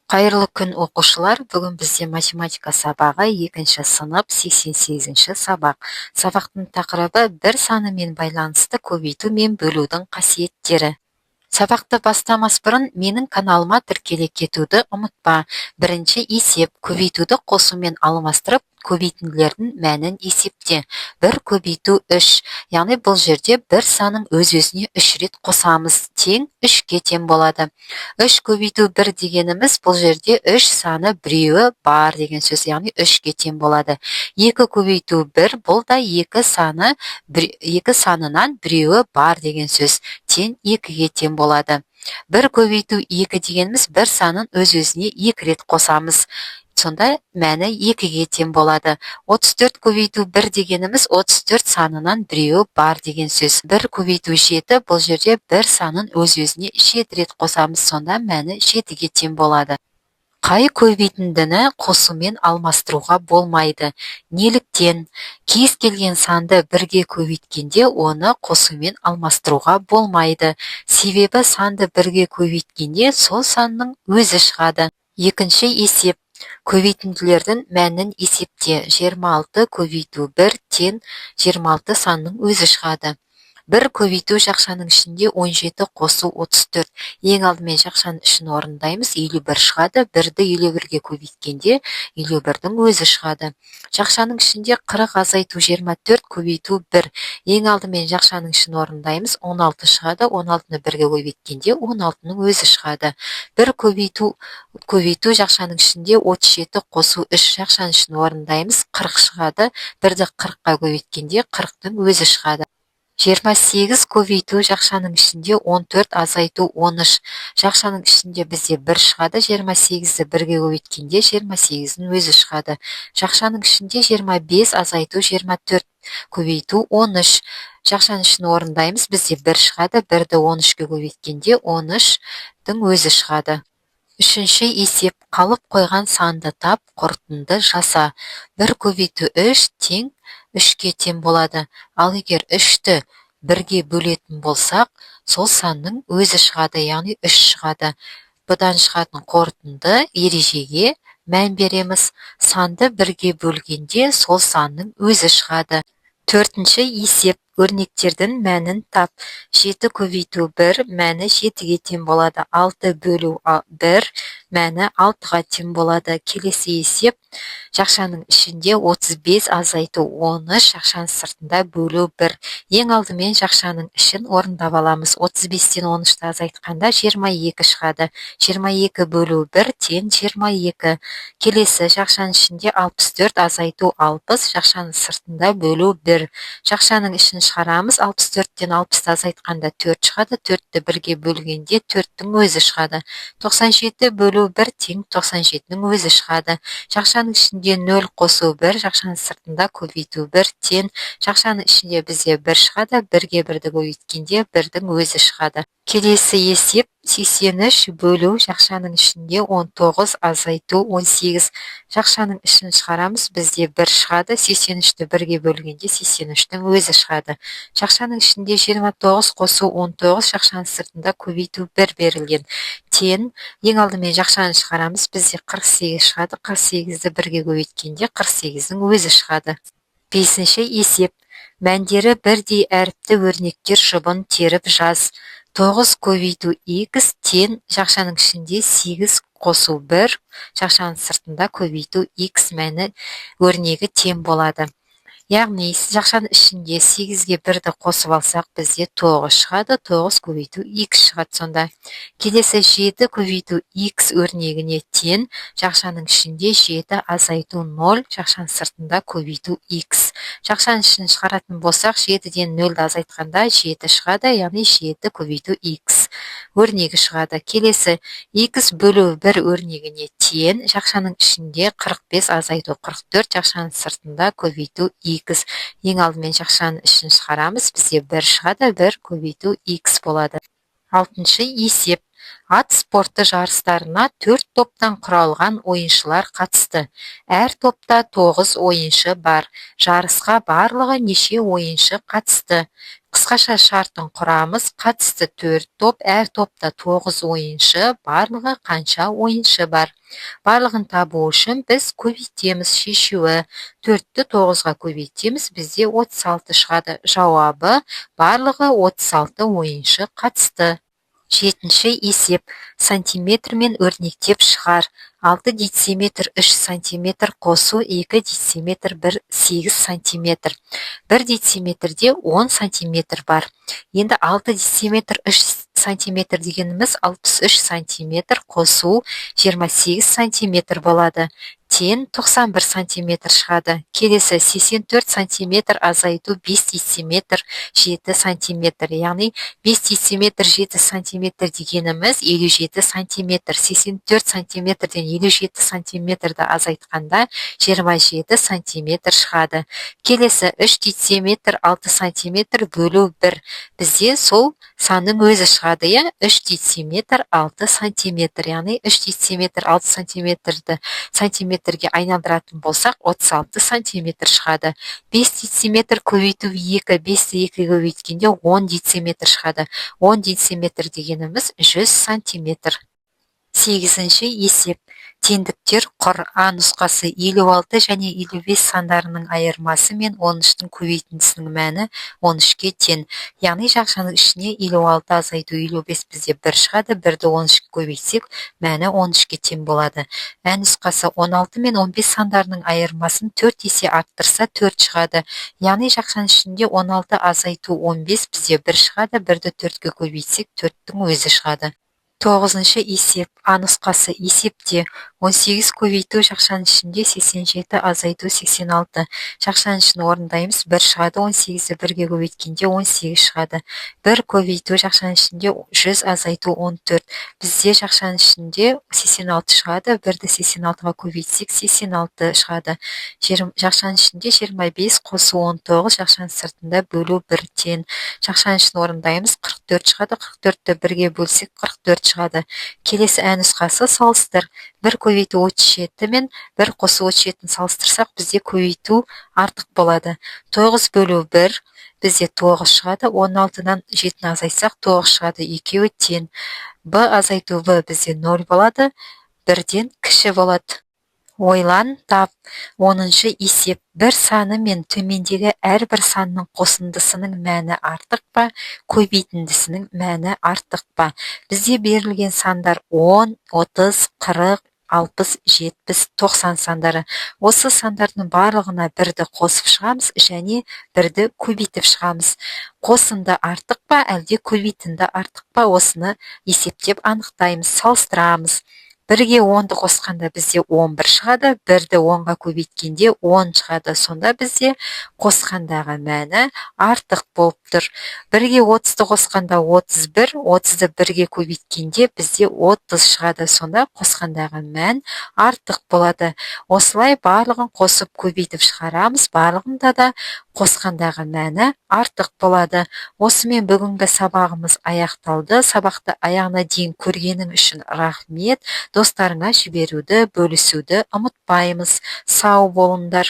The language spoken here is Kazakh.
Қайырлы күн, оқушылар! Бүгін бізде математика сабағы, екінші сынып, 88-ші сабақ. Сабақтың тақырыбы: бір санымен байланысты көбейту мен бөлудің қасиеттері. Сабақты бастамас бұрын менің каналыма тіркеле кетуді ұмытпа. Бірінші есеп: көбейтуді қосумен алмастырып, көбейтінділердің мәнін есепте. Бір көбейту үш, яғни бұл жерде бір санын өз-өзіне үш рет қосамыз, тең үшке тең болады. Үш көбейту бір дегеніміз, бұл жерде үш саны біреуі бар деген сөз, яғни үшке тең болады. Екі көбейту бір, бұл да екі саны, екі санынан біреуі бар деген сөз, тең екіге тең болады. Бір көбейту екі дегеніміз, бір санын өз-өзіне екі рет қосамыз, сонда мәні екіге тең болады. 34 көбейту бір дегеніміз, 34 санынан біреуі бар деген сөз. Бір көбейту жеті, бұл жерде бір санын өз-өзіне жеті рет қосамыз, сонда мәні жетіге тең болады. Қай көбейтіндіні қосумен алмастыруға болмайды? Неліктен? Кез келген санды бірге көбейткенде, оны қосумен алмастыруға болмайды. Себебі санды бірге көбейткенде, сол санның өзі шығады. Екінші есеп: көбейтінділердің мәнін есепте. 26 көбейту 1 тең 26 санның өзі шығады. Бір көбейту жақшаның ішінде 17 қосу 34. Ең алдымен жақшаның ішін орындаймыз, 51 шығады. Бірді 51-ге көбейткенде, 51-дің өзі шығады. Жақшаның ішінде 40 азайту 24 көбейту 1. Ең алдымен жақшаның ішін орындаймыз, 16 шығады. 16-ны бірге көбейткенде, 16-ның өзі шығады. Бір көбейту жақшаның ішінде 37 қосу 3. Жақшаның ішін орындаймыз, 40 шығады. Бірді 40-қа көбейткенде, 40-тың өзі шығады. 28 көбейту жақшаның ішінде 14 азайту 13. Жақшаның ішінде бізде 1 шығады. 28-ді бірге көбейткенде, 28-дің өзі шығады. Жақшаның ішінде 25 азайту 24 көбейту 13. Жақшаның ішін орындаймыз, бізде 1 шығады. 1-ді 13-ке көбейткенде, 13-тің өзі шығады. Үшінші есеп: қалып қойған санды тап, қорытынды жаса. 1 көбейту 3 тең 3-ке тең болады. Ал егер 3-ті бірге бөлетін болсақ, сол санның өзі шығады, яғни 3 шығады. Бұдан шығатын қорытынды ережеге мән береміз: санды бірге бөлгенде, сол санның өзі шығады. Төртінші есеп: өрнектердің мәнін тап. 7 көбейту 1 мәні 7-ге тең болады. 6 бөлу 1 мәні 6-ға тең болады. Келесі есеп: жақшаның ішінде 35 азайту 13, жақшаның сыртында бөлу 1. Ең алдымен жақшаның ішін орындап аламыз. 35-тен 13-ті азайтқанда, 22 шығады. 22 бөлу 1 тең 22. Келесі жақшаның ішінде 64 азайту 60, жақшаның сыртында бөлу 1. Жақшаның ішін шығарамыз. 64-тен 60-ты азайтқанда, 4 шығады. 4-ті бірге бөлгенде, 4-тің өзі шығады. 97 бөлу 1 тең 97-нің өзі шығады. Жақшаның ішінде 0 қосу 1, жақшаның сыртында көбейту 1 тең. Жақшаның ішінде бізде 1 шығады. Бірге бірді көбейткенде, бірдің өзі шығады. Келесі есеп: 83 бөлу жақшаның ішінде 19 азайту 18. Жақшаның ішін шығарамыз, бізде 1 шығады. 83-ті бірге бөлгенде, 83-тің өзі шығады. Жақшаның ішінде 29 қосу 19, жақшаның сыртында көбейту 1 берілген, тең. Ең алдымен жақшаны шығарамыз, бізде 48 шығады. 48-ді бірге көбейткенде, 48-дің өзі шығады. Бесінші есеп: мәндері бірдей әріпті өрнектер жұбын теріп жаз. 9 көбейту х тең жақшаның ішінде 8 қосу 1, жақшаның сыртында көбейту х мәні өрнегі тең болады. Яғни жақшаның ішінде 8-ге 1-ді қосып алсақ, бізде 9 шығады. 9 көбейту х шығады сонда. Келесі 7 көбейту х өрнегіне тең жақшаның ішінде 7 азайту 0, жақшаның сыртында көбейту х. Жақшаның ішін шығаратын болсақ, 7-ден 0-ді азайтқанда, 7 шығады, яғни 7 көбейту х өрнегі шығады. Келесі х бөлу 1 өрнегіне тең жақшаның ішінде 45 азайту 44, жақшаның сыртында көбейту х. Ең алдымен жақшаның ішін шығарамыз, бізде 1 шығады. 1 көбейту х болады. Алтыншы есеп. Ат спорты жарыстарына төрт топтан құралған ойыншылар қатысты. Әр топта тоғыз ойыншы бар. Жарысқа барлығы неше ойыншы қатысты? Қысқаша шартын құрамыз. Қатысты төрт топ, әр топта тоғыз ойыншы, барлығы қанша ойыншы бар? Барлығын табу үшін біз көбейтеміз. Шешуі: төртті тоғызға көбейтеміз, бізде 36 шығады. Жауабы: барлығы 36 ойыншы қатысты. Жетінші есеп. Сантиметрмен өрнектеп шығар. 6 дециметр 3 сантиметр қосу 2 дециметр 1 8 сантиметр. 1 дециметрде 10 сантиметр бар. Енді 6 дециметр 3 сантиметр дегеніміз 63 сантиметр қосу 28 сантиметр болады, тең 91 сантиметр шығады. Келесі 84 сантиметр азайту 5 дециметр 7 сантиметр, яғни 5 дециметр 7 сантиметр дегеніміз 57 сантиметр. 84 сантиметрден 57 сантиметрді азайтқанда, 27 сантиметр шығады. Келесі 3 дециметр 6 сантиметр бөлу 1, бізде сол санның өзі шығады, иә, 3 дециметр 6 сантиметр. Яғни 3 дециметр 6 сантиметрді сантиметрге айналдыратын болсақ, 36 сантиметр шығады. 5 дециметр көбейту 2, 5-ті 2-ге көбейткенде, 10 дециметр шығады. 10 дециметр дегеніміз 100 сантиметр. Сегізінші есеп. Теңдіктер құр. А нұсқасы: 56 және 55 сандарының айырмасы мен 13-тің көбейтіндісінің мәні 13-ке тең. Яғни жақшаның ішіне 56 азайту 55, бізде 1 шығады. 1-ді 13-ке көбейтсек, мәні 13-ке тең болады. Б нұсқасы: 16 мен 15 сандарының айырмасын 4 есе арттырса, 4 шығады. Яғни жақшаның ішінде 16 азайту 15, бізде 1 шығады. 1-ді 4-ке көбейтсек, 4-тің өзі шығады. Тоғызыншы есеп. А нұсқасы: есепте. 18 көбейту жақшаның ішінде 87 азайту 86. Жақшаның ішін орындаймыз, 1 шығады. 18-ді 1-ге көбейткенде, 18 шығады. 1 көбейту жақшаның ішінде 100 азайту 14, бізде жақшаның ішінде 86 шығады. 1-ді 86-ға көбейтсек, 86 шығады. Жақшаның ішінде 25 қосу 19, жақшаның сыртында бөлу 1 тең. Жақшаның ішін орындаймыз, 44 шығады. 44-ті 1-ге бөлсек, 44 шығады. Келесі Ә нұсқасы: салыстыр. 1 көбейту 37 мен 1 қосу 37-ні салыстырсақ, бізде көбейту артық болады. 9 бөлу 1, бізде 9 шығады. 16-дан 7-ні азайтсақ, 9 шығады, екеуі тең. Б азайту В бізде 0 болады, 1-ден кіші болады. Ойлан, тап. 10-шы есеп. Бір саны мен төмендегі әрбір санның қосындысының мәні артық па, көбейтіндісінің мәні артық па? Бізде берілген сандар 10, 30, 40, 60, 70, 90 сандары. Осы сандардың барлығына бірді қосып шығамыз және бірді көбейтіп шығамыз. Қосынды артық па, әлде көбейтінді артық па, осыны есептеп анықтаймыз, салыстырамыз. 1-ге 10-ды қосқанда, бізде 11 шығады. 1-ді 10-ға көбейткенде, 10 шығады. Сонда бізде қосқандағы мәні артық болып тұр. 1-ге 30-ды қосқанда, 31. 30-ды 1-ге көбейткенде, бізде 30 шығады. Сонда қосқандағы мән артық болады. Осылай барлығын қосып, көбейтіп шығарамыз. Барлығында да қосқандағы мәні артық болады. Осымен бүгінгі сабағымыз аяқталды. Сабақты аяғына дейін көргенің үшін рахмет. Достарыңа жіберуді, бөлісуді ұмытпаймыз. Сау болыңдар.